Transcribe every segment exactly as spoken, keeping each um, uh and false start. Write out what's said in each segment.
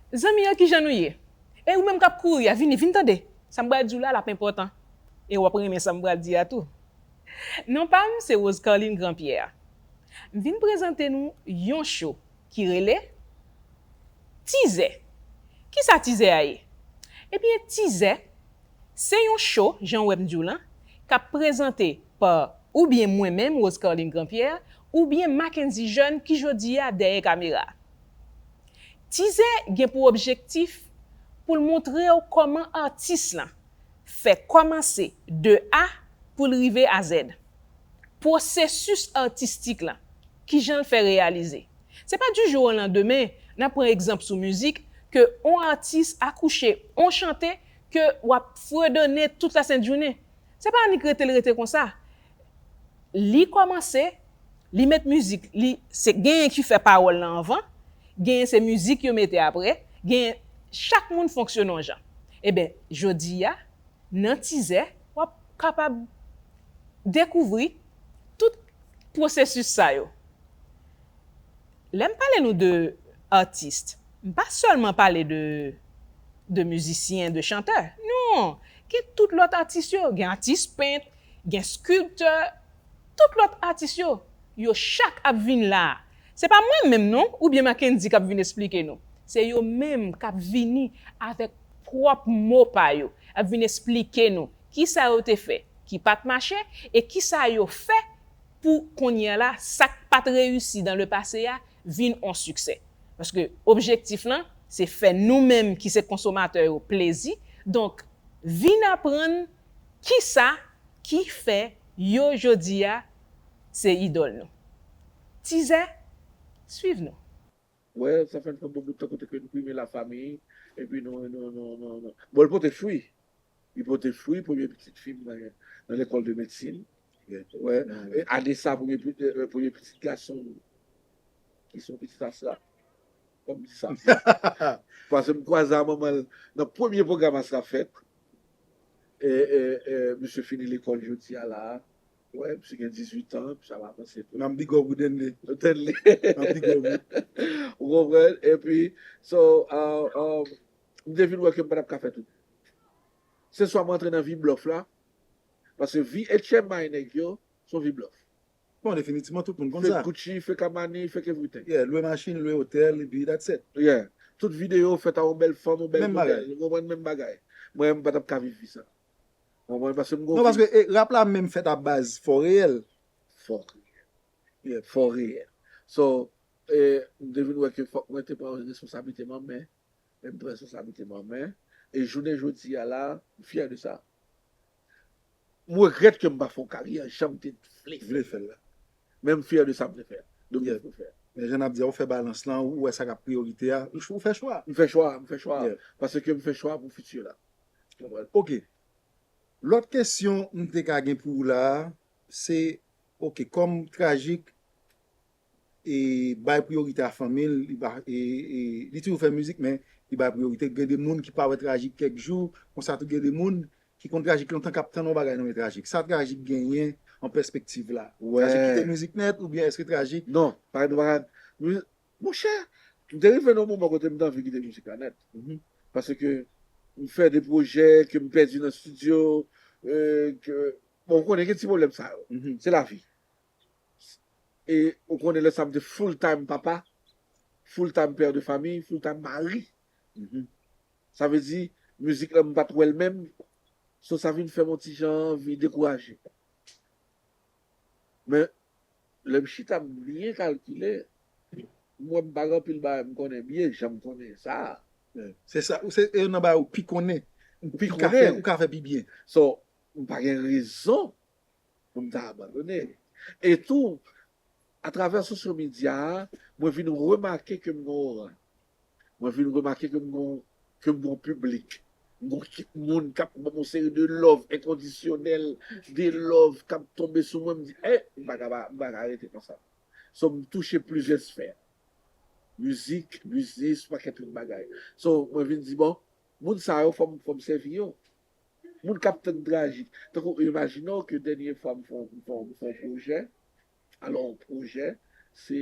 Zanmi yo, kijan nou ye? E ou menm k ap kouri a, vini, vin tande. Sa m pral di w la, l ap enpòtan. E w ap renmen sa m pral di a tou. Non pa m, se Rose Carline Grandpierre. M vin prezante nou yon cho ki rele Tizè. Kisa Tizè a ye? Ebyen, Tizè, se yon cho, jan w wè m di w lan, k ap prezante pa oubyen mwen menm, Rose Carline Grandpierre, oubyen Mackenzie Jeune ki jodi a dèyè kamera. Tizè gen pou objektif pou l montre w kòman atis lan fè kòmanse de A pou l rive a Z. Pwosesis atistik lan, kijan l fè reyalize. Se pa du jour au lendemain, n ap pran egzanp sou mizik, ke on atis akouche on chante ke w ap fredone tout la sent jounen. Se pa annik rete l rete konsa. Li kòmanse, li met mizik, li se genyen ki fè pawòl lan anvan, genyen se mizik yo mete apre, genyen chak moun fonksyone yon jan. Eben, jodi a, nan Tizè, w ap kapab dekouvri tout pwosesis sa yo. Lè m pale nou de atis, m pa sèlman pale de, de mizisyen, de chantè. Non! Gen tout lòt atis yo. Gen atis pent, gen skilptè, tout lòt atis yo. Yo chak ap vin la. Se pa mwen menm non, oubyen Mackendy k ap vin esplike nou. Se yo menm k ap vini avèk pwòp mo pa yo, ap vin esplike nou kisa yo te fè ki pa t mache e kisa yo fè pou kounye a la, sa k pa t reyisi dan le pase a, vin on siksè. Paske objektif lan, se fè nou menm ki se konsomatè yo plezi. Donk, vin aprann kisa ki fè yo jodi a se idòl nou. Tizè, swiv nou. Wè, sa fè n fè bon bout tan kote ke n prime lafanmi, epi nou, nou, nou, nou, nou. Bon, l pote fwi. Li pote fwi, premye pitit fi m nan, nan lekòl de medsin. Wè. E ane sa, premye, pi- eh, eh, premye pitit gason m, ki se yon pitit Asra. Fò m di sa. Paske m kwaze a manman l nan premye pwogram Asra fèt. E, e, e, misye fini lekòl jodi a la. Wè, misye gen dizuit an, misye ap avanse tou. N ap big up ou Denley. Ou Denley. N ap big up ou. Ou konprann? Epi, so, uh, um, m te vin wè ke m pa t ap ka fè tout. Se swa m rantre nan vi blòf la, paske vi H M I nèg yo, se yon vi blòf. Bon, definitivman, tout moun konn sa. Fake Gucci, fake Armani, fake everything. Yeah, lwe machin, lwe otèl, epi that's it. Yeah. Tout videyo fèt a yon bèl fanm, yon bèl modèl. Ou konprann? Menm bagay. Mwen, m pa t ap ka viv vi sa. Ou konprann? Paske m gon... Non, paske e, rap la menm fèt a baz fò reyèl. Fò reyèl. Yeah, fò reyèl. So, e, m te vin wè ke fòk mwen te pran responsablite m an men. E m pran responsablite m an men. E jounen jodi a la, m fyè de sa. M regrèt ke m pa fè yon karyè jan m te vle fè l la. Men m fyè de sa m te fè. De move m fè. Men jan n ap di a, ou fè balans lan, ou wè sa k ap priyorite a, ou fè chwa. M fè chwa, m fè chwa. Paske m fè chwa pou fiti la. Ok. Lòt kesyon m te ka gen pou ou la a, se, ok, kòm Trajik e bay priyorite a fanmi l, li pa, e, e, li toujou fè mizik, men li bay priyorite. Gen de moun ki pa wè Trajik kèk jou, konsa tou gen de moun ki konn Trajik lontan k ap tann yon bagay nan men Trajik. Sa Trajik genyen an pèspektiv la? Trajik kite mizik nèt oubyen èske Trajik... Non, pa gen nou pa ka... Monchè, m te rive nan yon moman kote m te anvi kite mizik la nèt. Paske m fè de pwojè ke m pèdi nan estidyo, e, ke, bon, ou konnen gen ti pwoblèm sa yo. Se lavi. E ou konnen lè sa m te full time papa, full time père de famille, full time mari. Sa vle di, mizik la m pa t wè l menm, so sa vin fè m yon ti jan anvi dekouraje. Men, lè m chita m byen kalkile, m wè m pa gen anpil bagay m konnen byen, jan m konnen sa. Se sa, se youn nan bagay ou pi konnen, ou pi ka fè, ou ka fè pi byen. So, m pa gen rezon pou m ta abandone. E tou, atravè social media a, mwen vin remake ke m gen yon rang. Mwen vin remake ke m gen, ke m gen yon piblik. M gen yon ekip moun k ap ban m yon seri de love enkondisyonèl, de love k ap tonbe sou mwen, m di, eh, m pa ka, m pa ka rete konsa. So, m touche plizyè sfè. Mizik, biznis, pakèt lòt bagay. So, mwen vin di, bon, moun sa yo, fò m, fò m sèvi yo. Moun k ap tann Trajik. Tankou, imajine w ke dènye fwa m fè yon, m fè yon, m fè yon pwojè. Alò, yon pwojè, se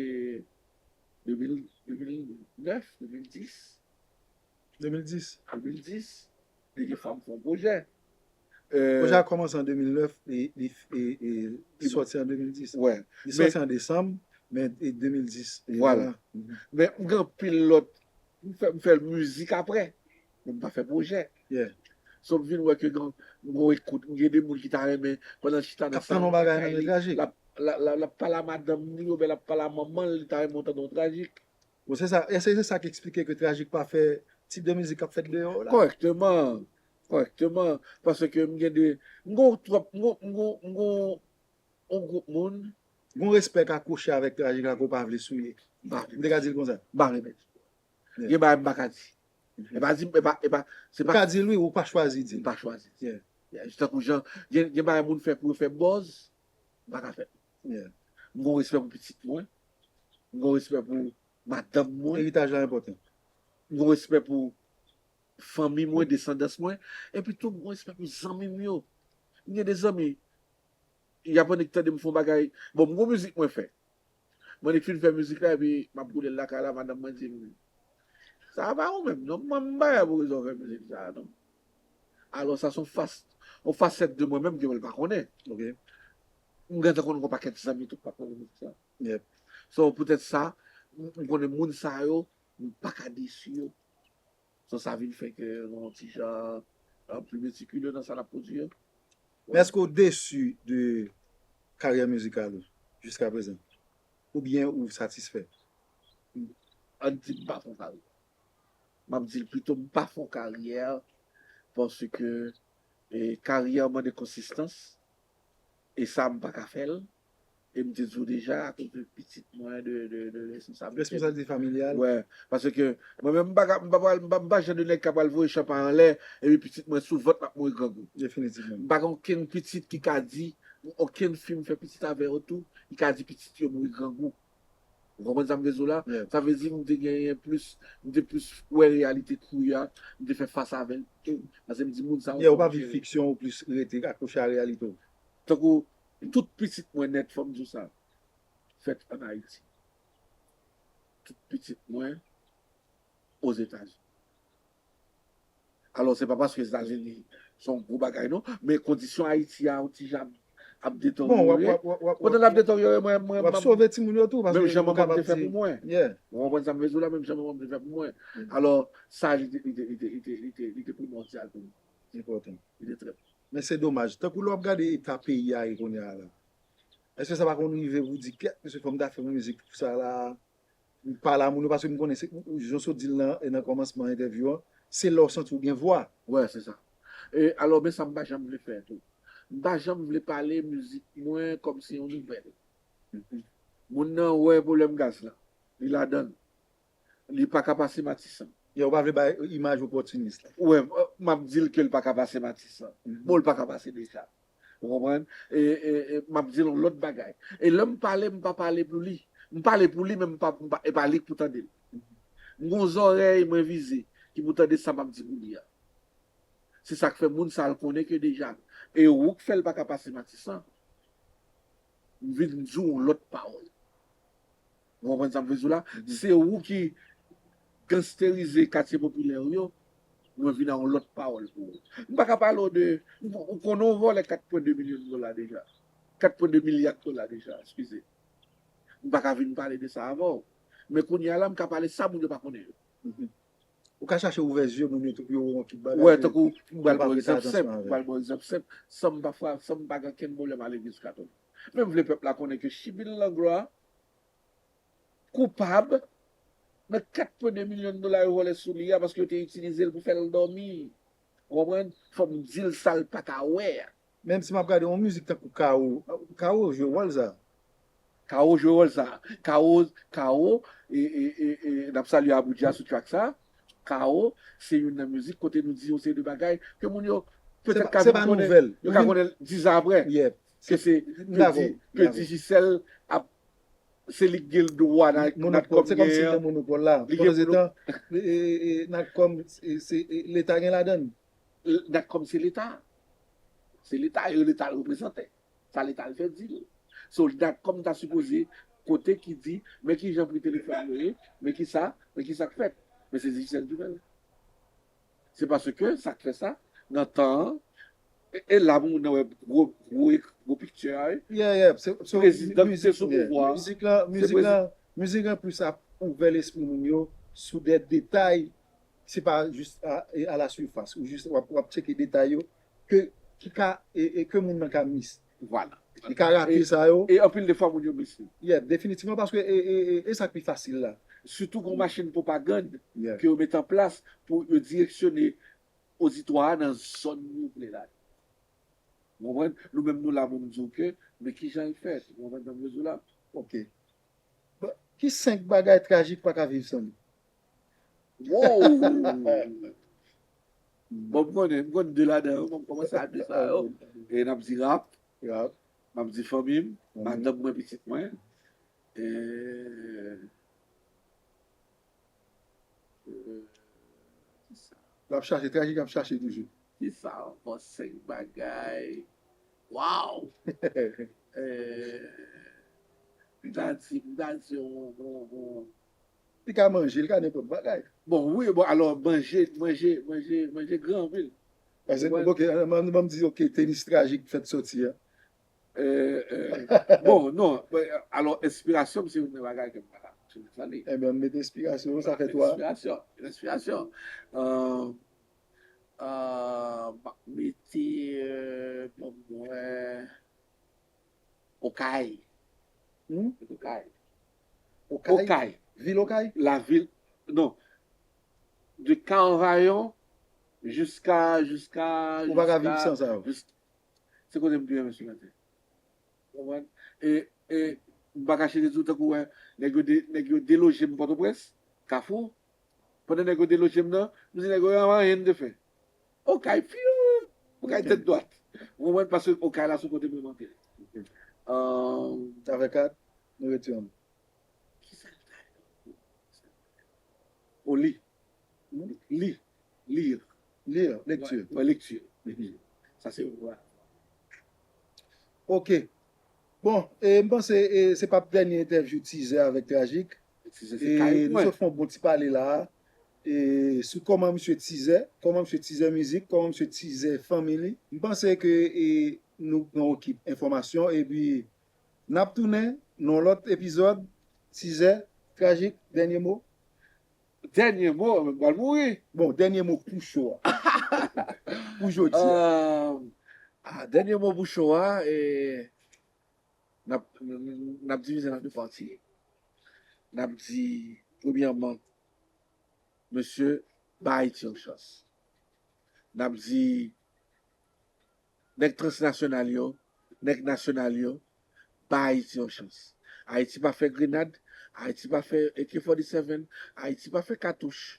de mil, de mil nèf, de mil dis. de mil dis. De mil dis, li gen fwa m fè yon pwojè. Euh, Pwojè a kòmanse an de mil nèf e li e, e, li sòti an de mil dis. Wè. Li sòti an desanm, men e de mil dis. Voilà. Men m gen anpil lòt. M fè, m fè mizik apre. Men m pa fè pwojè. Yeah. So m vin wè ke gen yon ekout. M gen de moun ki ta renmen pandan l chita nan K ap tann yon bagay nan trajik. L ap, l ap, l ap, l ap pale a madanm li oubyen l ap pale a manman l, li ta renmen tande yon trajik. Bon, se sa, e se se sa ki eksplike ke trajik pa fè tip de mizik k ap fèt deyò la. Kòrèkteman. Kòrèkteman. Paske m gen de, m gen twòp, m gen, m gen, m gen yon gwoup moun. Gon respè k akwoche avèk trajik la ke w pa vle souye. M te ka di l konsa. M pa renmen. Gen bagay m pa ka di. E pa di, e pa, e pa, se Ou pa, ka di l wi, ou pa chwazi di m l. pa chwazi. Yeah. Yeah, jis tankou jan, gen, gen bagay moun fè pou yo fè buzz, m pa ka fè. Yeah. M gon respè pou pitit mwen. M gon respè pou madanm mwen. Eritaj la enpòtan. M gon respè pou fanmi mwen, desandans mwen. Epi tou, m gon respè pou zanmi m yo. M gen de zanmi, y ap annik tande m fè yon bagay. Bon, m gon mizik mwen fè. Mwen annik fin fè mizik la, epi m ap boule l lakay la, madanm mwen di m, "Sa pa ou menm, non, mwen m pa la pou rezon fè mizik sa, non." Alò, sa se yon fas, yon fasèt de mwen menm ke mwen pa konnen. Ok. M gentan konn gon pakèt zanmi tou k pa konnen mizik sa. Yep. So, poutèt sa, m m konnen moun sa yo, m pa ka desi yo. So, sa vin fè ke nou yon ti jan, euh, pli metikile nan sa n ap pwodui yo. Men èske w desi de karyè mizikal ou jiska prezan? Oubyen ou satisfè? Ann di m pa fè yon karyè. M ap di l pito m pa fè yon karyè, paske, e, karyè mande konsistans, e sa m pa ka fè l. E m te di w deja, akoz de pitit mwen, de, de, de responsabilite. Responsabilite familyal. Wè, paske mwen menm m pa ka, m pa pral, m pa, m pa jan de nèg k ap pral voye chanpay anlè, epi pitit mwen sou vant l ap mouri grangou. Definitivman. M pa gen okenn pitit ki ka di, okenn fi m fè pitit avè yo tou, ki ka di pitit yo mouri grangou. Ou konprann sa m vle di w la? Yeah. Sa vle di m te genyen plis, m te plis wè reyalite kounye a, m te fè fas avè l tou. Paske m di moun sa yo Yeah, ou fò pa m viv jere. Fiksyon, ou plis rete akwoche a reyalite w. Tankou tout pitit mwen nèt, fò m di w sa, fèt ann Ayiti. Tout pitit mwen Ozetazini. Alò, se pa paske Etazini se yon gwo bagay, non, men kondisyon Ayiti a, yon ti jan ap Bon, w ap, deteryore. w ap, w ap, w ap, Pandan l ap deteryore, mwen, mwen, w ap mwen, sove timoun yo tou, paske menm jan nou manman m kapab te fè di, pou mwen. Yeah, Ou konprann sa m vle di w la, menm jan manman m te fè pou mwen. Mm. Alò, sa, li te, li te, li te, li te, li te, li te primòdyal pou mwen. enpòtan. Li te trè. Men se domaj. Tankou lè w ap gade eta peyi a ye kounye a la, èske sa pa konn rive pou w di, "Kèt, mesye, fò m ta fè yon mizik pou sa la"? M pale a moun yo, paske m konnen se, ou, ou, jan w sot di l nan, nan kòmansman entèvyou an, se lè w santi w gen vwa. Wè, se sa. E alò, men sa m pa janm vle fè tou. M pa janm vle pale mizik mwen kòmsi yon nouvèl. Moun nan wè pwoblèm gaz la. Li ladan l. Li pa ka pase Matisan. Yo, ou pa vle bay imaj opòtinis la. Wè, m ap di l ke l pa ka pase Matisan. Mhm. Bon, l pa ka pase deja. Ou konprann? E, e, e m ap di l yon lòt bagay. E lè m pale, m pa pale pou li. M pale pou li, men m pa, m pa, e pa li k pou tande l. M gon zòrèy mwen vize ki pou tande sa m ap di pou li a. Se sa k fè moun sa l konnen ke deja. E ou k fè l pa ka pase Matisan. M vin di w yon lòt pawòl. Ou konprann sa m vle di w la? Se ou ki gangsterize katye popilè w yo. Mwen vin a yon lòt pawòl pou ou. M pa ka pale w de, ou konnen yon vòlè kat pwen de milyon dola deja. Kat pwen de milya dola deja, eskize. M pa ka vin pale de sa avè w. Men kounye a la, m ka pale sa moun yo pa konnen yo. Ou ka chache ouvè zye moun yo tou pou yo wè yon kit bagay. Wè, tankou, m pral pa ba w prete egzanp atansyon senp, avè. M pral ba w egzanp senp. San m pa fwa, san m pa gen okenn pwoblèm a legliz katolik. Men m vle pèp la konnen ke Chibil Langlois koupab nan kat pwen de milyon dola yo vòlè sou li a paske yo te itilize l pou fè l dòmi. Ou konprann? Fò m di l sa l pa ka wè a. Menm si m ap gade yon mizik tankou Kawo, Kawo jwe wòl sa. Kawo jwe wòl sa. Kawo, Kawo, e, e, e, e, n ap salye Aboudja sou track sa. Kawo, se youn nan mizik kote nou di yon seri de bagay ke moun yo petèt ka vin konnen. Yo ka konnen diz an apre. Ke se, ke di, ke Digicel ap, se li k gen dwa nan Natcom genyen an. Monopòl la. Pandan se tan, Natcom, se, se, Leta gen ladan l. Natcom se Leta. Se Leta, e Leta reprezante. Sa Leta al fè di l. So, Natcom ta sipoze kote ki di, men ki jan pri telefòn yo ye, men ki sa, men ki sa k fèt. Men se Digicel ki fè l. Se paske sa k fè sa, nan tan an, e, e la pou moun nan wè gwo, gwo, gwo picture a, wi. Yeah, yeah. Se, so, Prezidan ki mizik, te sou yeah. Pouvwa a. Mizik lan, Se mizik prezi- lan, mizik lan plis ap ouvè lespri moun yo sou de detay, se pa jis a, e a la surface, ou jis w ap, w ap tcheke detay yo, ke, ki ka, e, e ke moun nan ka miss. Vwala. Li ka rate sa yo. E anpil de fwa, moun yo miss li. Yeah, definitivman, paske e, e, e, e sa k pi fasil la. Sitou gon machin pwopagann Yeah. ke yo mete an plas pou yo direksyone oditwa a nan zòn yo vle la. Ou konprann? Nou menm nou la pou nou di w ke, men ki jan l fèt? Ou konprann sa m vle di w la? Ok. Bon, ki senk bagay Trajik pa ka viv san li? Wow! Bon, m konnen, m konn de ladan yo, bon, m kòmanse a de sa yo. E n ap di rap, Rap. m ap di fanmi m, Mhm. madanm mwen, pitit mwen. E, e, ki sa? L ap chache, Trajik ap chache toujou. Ki sa ankò, senk bagay? Wow! E, m ta di, m ta di yon, yon, yon, Li ka manje, li ka nenpòt bagay. Bon, wi, bon, alò, manje, manje, manje, manje gran anpil. Paske, Mwen- ok, ban m di, ok, tenis Trajik fèt soti a. Euh, euh, bon, non, bon, alò, enspirasyon m se youn nan bagay ke m pa ka fonksyone san li. Ebyen, m mete enspirasyon, sa fè twa. Enspirasyon, enspirasyon. Euh, euh, m ap mete, euh, ban m wè, Okay. Hmm? Okay. Okay. Okay. Vil Okay? La ville, non. De Carvaillon jusqu'à, jusqu'à, Ou pa ka viv jusqu'à- san sa yo. jis- Se kote m pi renmen sou latè. Ou konprann? E, e, m pa kache de di w tankou wè, nèg yo de, nèg yo deloje m Pòtoprens, Kafou. Pandan nèg yo deloje m nan, m di nèg yo, "Ah, anyen n te fè." Okay, fiu! Okay tèt dwat. Ou konprann? Paske Okay la se yon kote mwen manke. Euh, Avèk kat, nou retire m. Ki sa l ta ye? O li. Li. Li. Li, lekti. Wè, lekti. Sa se vre. Ok. Bon, e, m panse e, se p ap dènye entèvyou Tizè avèk Trajik. Tizè se E kay nou mwen. Sot fè yon bon ti pale la. E sou kòman misye tizè, kòman misye tizè mizik, kòman misye tizè fanmi li. M panse ke e, nou pran yon kit enfòmasyon epi n ap tounen nan yon lòt epizòd. Tizè, Trajik, dènye mo. Dènye mo, mwen pral mouri. Bon, dènye mo pou cho a. Pou jodi a. Euh, ah, dènye mo pou cho a, e n ap, n ap divize l an de pati. N ap di, premyèman, mesye, ba Ayiti yon chans. N ap di, nèg transnasyonal yo, nèg nasyonal yo, ba Ayiti yon chans. Ayiti pa fè grenad, Ayiti pa fè A K forty-seven, Ayiti pa fè katouch.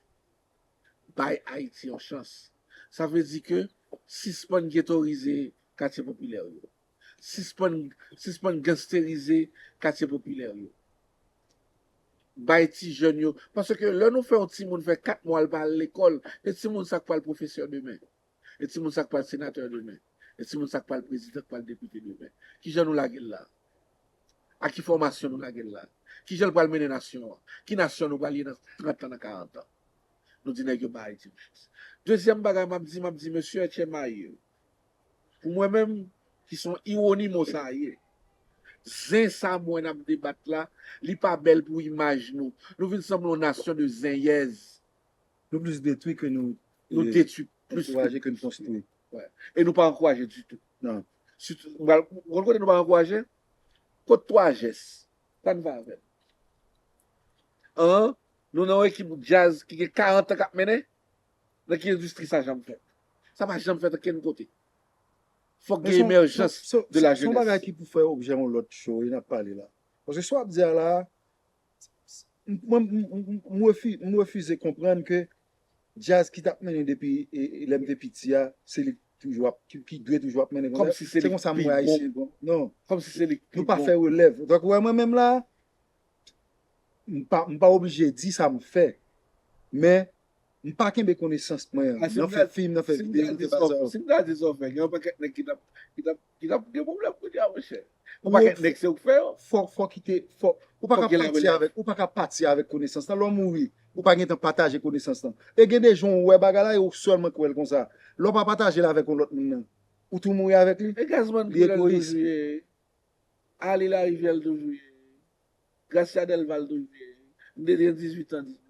Bay Ayiti yon chans. Sa vle di ke sispann getorize katye popilè yo. Sispann, sispann gangsterize katye popilè yo. Bay ti jèn yo. Paske lè nou fè yon timoun fè kat mwa l pa al lekòl, e timoun sa k pral pwofesè demen. E timoun sa k pral senatè demen. E timoun sa k pral prezidan, k pral depite demen. Kijan nou lage l la? A ki fòmasyon nou lage l la? Kijan l pral mennen nasyon an? Ki nasyon nou pral ye nan trant an, nan karant an? Nou di nèg yo ba Ayiti yon chans. Dezyèm bagay m ap di, m ap di, mesye H M I, pou mwen menm, ki se yon iwoni mo sa ye, zen sa m wè n ap debat la, li pa bèl pou imaj nou. Nou vin sanble yon nasyon de zenyèz. Nou plis detwi ke nou Nou e, detwi plis ke ankouraje ke nou konstwi. E nou pa ankouraje ditou. Non. Sitou, ou konn kote nou pa ankouraje? Kot Twa Jès? Sa n fè avè l? An, nou nan yon ekip djaz ki gen karant an k ap mennen? Nan ki endistri sa janm fèt? Sa pa janm fèt okenn kote. Fòk gen emèjans de la jenès. Se yon bagay ki pou fè objè yon lòt show, e n ap pale la. Paske sa w ap di a la, mwen, m refize konprann ke djaz ki t ap mennen depi e, e, lè m te piti a, se li toujou ap, ki, ki dwe toujou ap mennen konsa. Kòmsi se li ki pi bon. Non. Kòmsi se li ki pi bon. Nou pa fè relèv. Donk, wè, mwen menm la, m pa, m pa oblije di sa m fè. Men, M pa kenbe konesans mwen Ah, si nan m fè ta- fim, nan fè si m videyo, ta nan di fè sa w- bagay. Si m ta di sa w fè, gen yon pakèt nèg ki t ap ki t ap ki t ap gen pwoblèm kounye a, monchè. Yon Ou pakèt fò- nèg se ou k fè yo. Fò, fò kite, fò, ou pa Fò ka gen pati larelèv. avèk, ou pa ka pati avèk konesans lan. Lè w mouri, ou pa gentan pataje konesans lan. E gen de jan ou wè bagay la e ou sèlman k wè l konsa. Lè w pa pataje l avèk yon lòt moun nan, ou tou mouri avèk li. E Gazman Li Kriyòl egoyis. Toujou ye. Ali Larivyèl toujou ye. Gracia Delval toujou ye. M te gen dizuit an, diznèf an.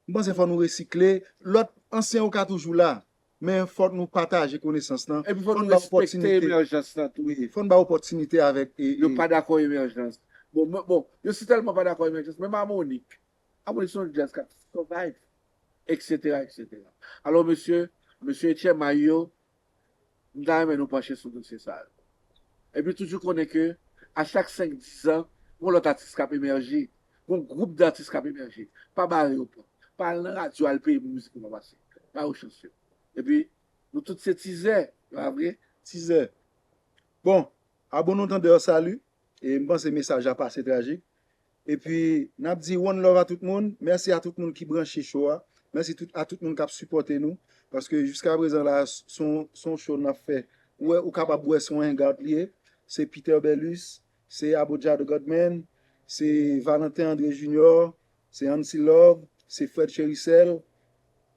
M panse fò nou resikle. Lòt ansyen yo ka toujou la. Men fò nou pataje konesans lan. Epi fò Fò nou n ba respekte opòtinite. Emèjans lan tou. Wi, fò n ba opòtinite avèk e, Yo e, pa dakò Emèjans. Bon, mwen- bon, yo si tèlman pa dakò Emèjans, menm Amonik. Amonik se yon djaz k ap survive, et cetera, et cetera. Alò, mesye, mesye H M I yo, m ta renmen nou panche sou dosye sa yo. Epi toujou konnen ke a chak senk, diz an, gon lòt atis k ap emèje, gon gwoup datis k ap emèje. Pa bare yo pòt. Pa al nan radyo al peye pou mizik ou pa pase. Ba yo chans yo. Epi, nou tout se tizè, pa vre? Tizè. Bon, abonné tande yo, salut. E m panse mesaj la pase trajik. Epi, n ap di one love a tout moun. Mèsi a tout moun ki branche show a. Mèsi tout, a tout moun k ap sipòte nou. Paske jiska prezan la, s- son, son show n ap fè. Ou wè, ou kapab wè son hangout li ye. Se Peter Bellus, se Abodjado Godman, se Valentin André Junior, se Ancy Love, se Fred Chericel.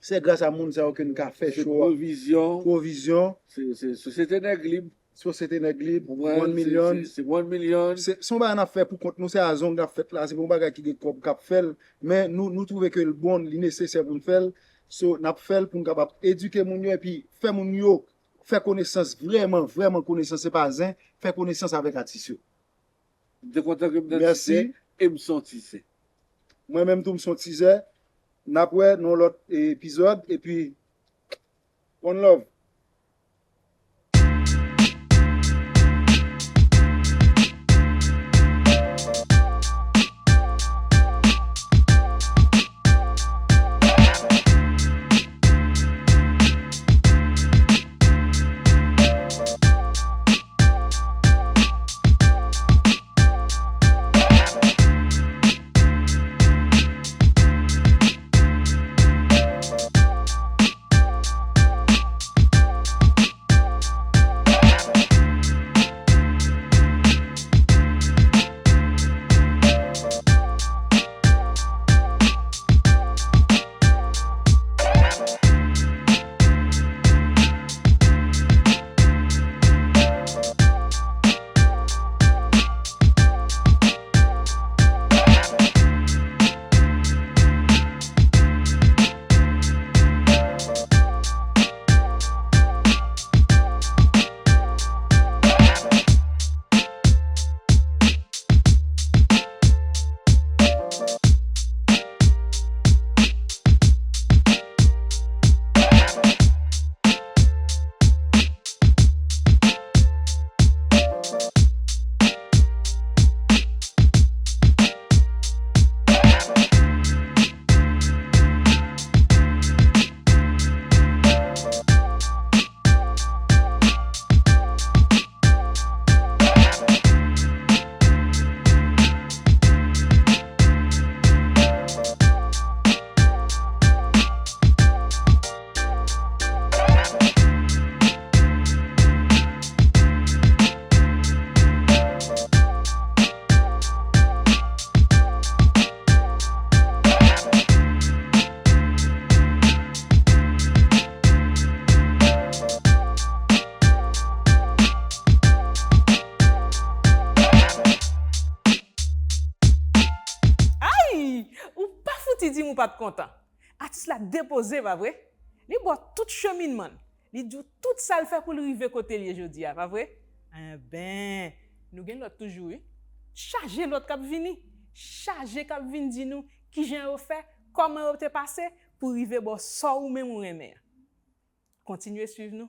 Se gras a moun sa yo ke n ka fè Se show a. Pwovizyon, Pwovizyon, se se Sosyete Nèg Lib. Sosyete Nèg Lib, Konprann? One Million. Se- Se One Million. Se se yon bagay n ap fè pou kont nou, se a zong n ap fèt la, se pa yon bagay ki gen kòb k ap fè l, men nou, nou twouve ke l bon, li nesesè pou n fè l. So, n ap fè l pou n kapab edike moun yo epi fè moun yo fè konesans, vrèman, vrèman konesans, se pa zen, fè konesans avèk atis yo. M te kontan ke m nan Mèsi. Tizè e m se yon Tizè. Mwen menm tou, m se yon Tizè. N ap wè nan yon lòt epizòd, epi one love. Ay! Ou pa fouti di m ou pa t kontan. Atis la depoze, pa vre? Li ba w tout cheminman l. Li di w tout sa l fè pou l rive kote l ye jodi a, pa vre? Enben, nou gen lòt toujou, wi. Chaje lòt k ap vini. Chaje k ap vin di nou kijan yo fè, kòman yo te pase pou rive ba w sa ou menm ou renmen an. Kontinye swiv nou.